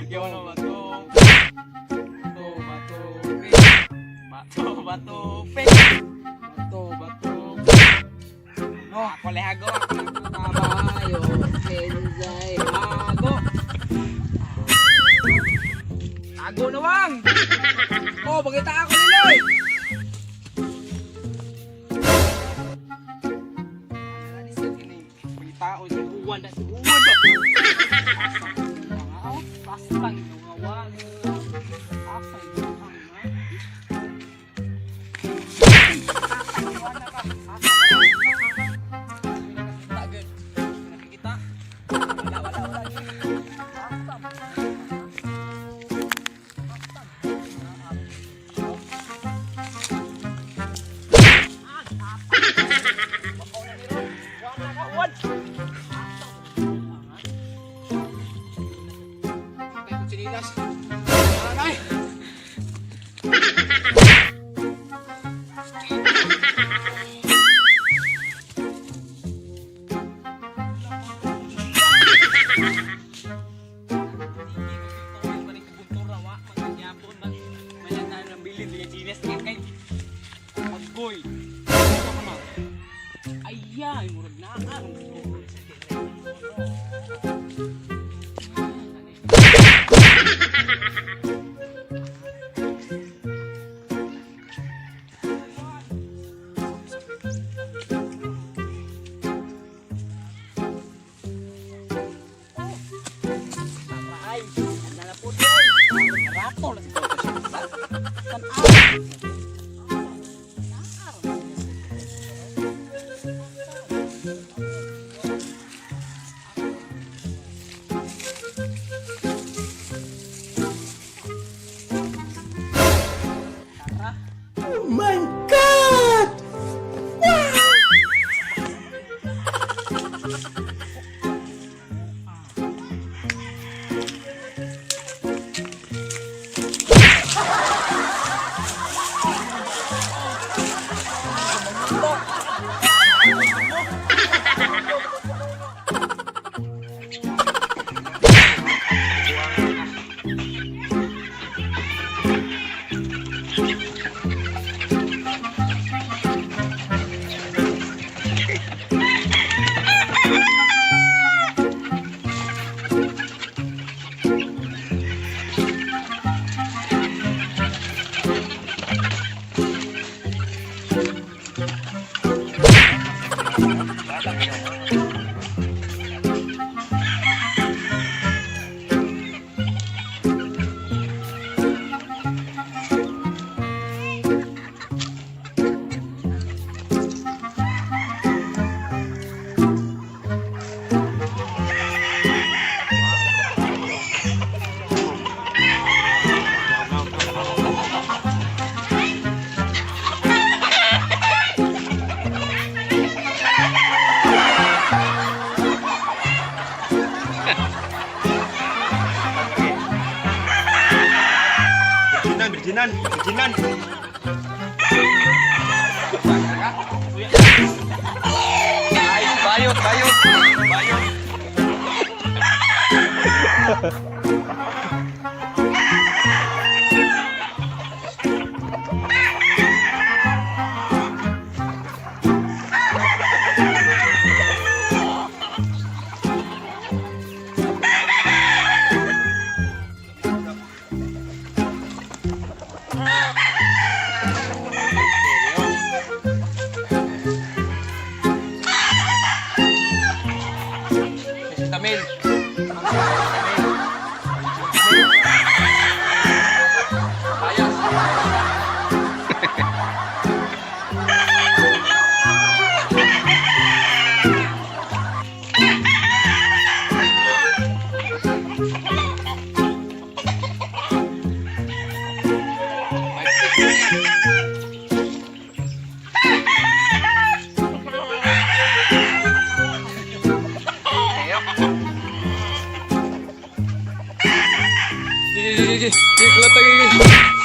Yaw na bato. Bato, bato, pick. Bato, bato, pick. Bato, bato. No, ako lehago. Kabayo, kenzay, hago. Tago na wang. Oh, pakita ako nila eh. Pangitaon si Juan na si Juan ba? Pasang ngawan. Asang nakikita. Wala, wala, wala. Sinilas. Anay! Ay, murag na Ay, na po Rato lang siguro. Oh my God! Virginan, virginan, virginan. Bayot, bayot, bayot. Tamil. Ayos. Gigi, gigi, gigi, gigi,